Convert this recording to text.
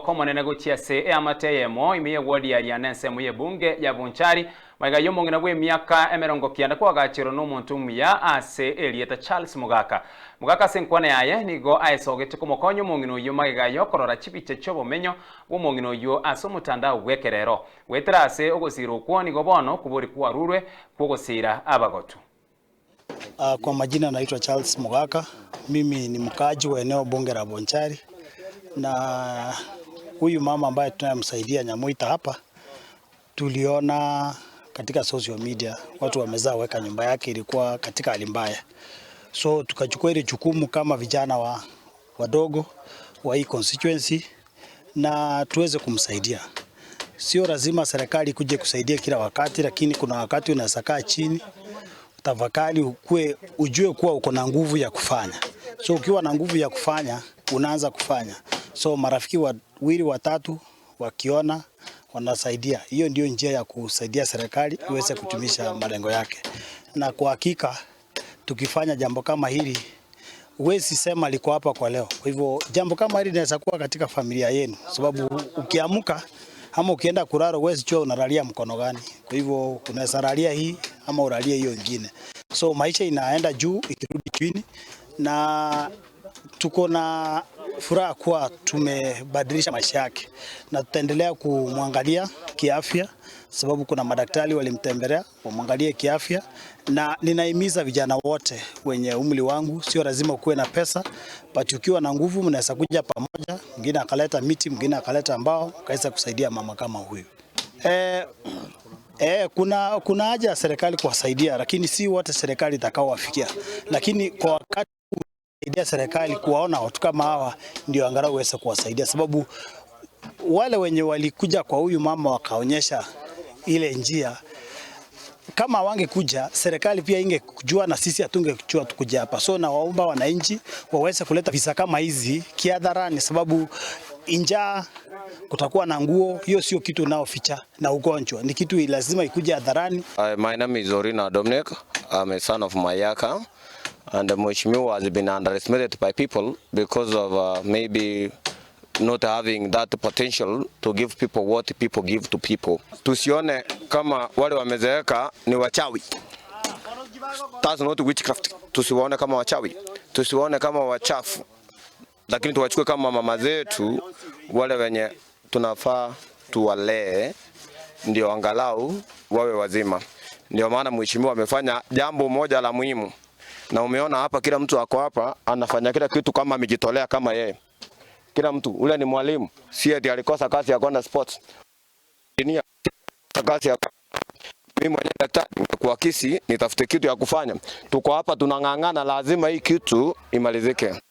Okomonene gochia ase eamate eyemo ime y'ewodi ya Riana ensemo y'ebunge ya Bonchari, magega y'omong'ina bw'emiaka emerongo kianda koagacherwa nomonto omuya ase erieta Charles Mogaka. Mogaka ase enkwana yaye nigo aesogetie komokonya omong'ina oyio magega y'okorora chibicha chi'obomenyo bw'omong'ina oyio ase omotandao bw'ekerero. Goetera ase ogosiira okwo nigo bono kobori kwarurwe kw'ogosiira abagotu. Kwa majina naitwa Charles Mogaka, mimi ni mkaaji wa eneo bunge la Bonchari, na huyu mama ambaye tunayemsaidia Nyamuita hapa, tuliona katika social media watu wamezaa weka nyumba yake ilikuwa katika hali mbaya, so tukachukua ile jukumu kama vijana wa wadogo wa hii constituency na tuweze kumsaidia. Sio lazima serikali kuje kusaidia kila wakati, lakini kuna wakati unaweza kaa chini tafakari, ukue, ujue kuwa uko na nguvu ya kufanya. So ukiwa na nguvu ya kufanya, unaanza kufanya. So marafiki wawili watatu wakiona wanasaidia. Hiyo ndio njia ya kusaidia serikali iweze kutimisha malengo yake, na kwa hakika tukifanya jambo kama hili huwezi sema liko hapa kwa leo. Kwa hivyo jambo kama hili linaweza kuwa katika familia yenu, sababu ukiamka ama ukienda kulala huwezi jua unalalia mkono gani. Kwa hivyo unaweza lalia hii ama ulalie hiyo ingine. So maisha inaenda juu ikirudi chini, na tuko na furaha kuwa tumebadilisha maisha yake na tutaendelea kumwangalia kiafya, sababu kuna madaktari walimtembelea wamwangalie kiafya, na ninahimiza vijana wote wenye umri wangu, sio lazima ukuwe na pesa, but ukiwa na nguvu mnaweza kuja pamoja, mwingine akaleta miti, mwingine akaleta mbao, ukaweza kusaidia mama kama huyu. Kuna haja ya serikali kuwasaidia, lakini si wote serikali itakaowafikia, lakini kwa wakati saidia serikali kuwaona watu kama hawa ndio angalau uweze kuwasaidia, sababu wale wenye walikuja kwa huyu mama wakaonyesha ile njia, kama wangekuja serikali pia ingekujua na sisi hatungejua tukuja hapa. So nawaomba wananchi waweze kuleta visa kama hizi kihadharani, sababu njaa, kutakuwa na nguo, hiyo sio kitu unaoficha, na ugonjwa ni kitu lazima ikuje hadharani. My name is Orina Dominic. I'm a son of Mayaka. And the Mheshimiwa has been underestimated by people because of maybe not having that potential to give people what people give to people. Tusione kama wale wamezeeka ni wachawi. That's not witchcraft. Tusiwaone kama wachawi, tusiwaone kama wachafu, lakini tuwachukue kama mama zetu wale wenye tunafaa tuwalee, ndio angalau wawe wazima. Ndio maana mheshimiwa amefanya jambo moja la muhimu, na umeona hapa kila mtu ako hapa anafanya kila kitu kama amejitolea kama yeye. Kila mtu ule ni mwalimu, si eti alikosa kazi ya kwenda sports. Engineer, kazi ya mimi mwenyewe daktari kuakisi nitafute kitu ya kufanya. Tuko hapa tunang'ang'ana, lazima hii kitu imalizike.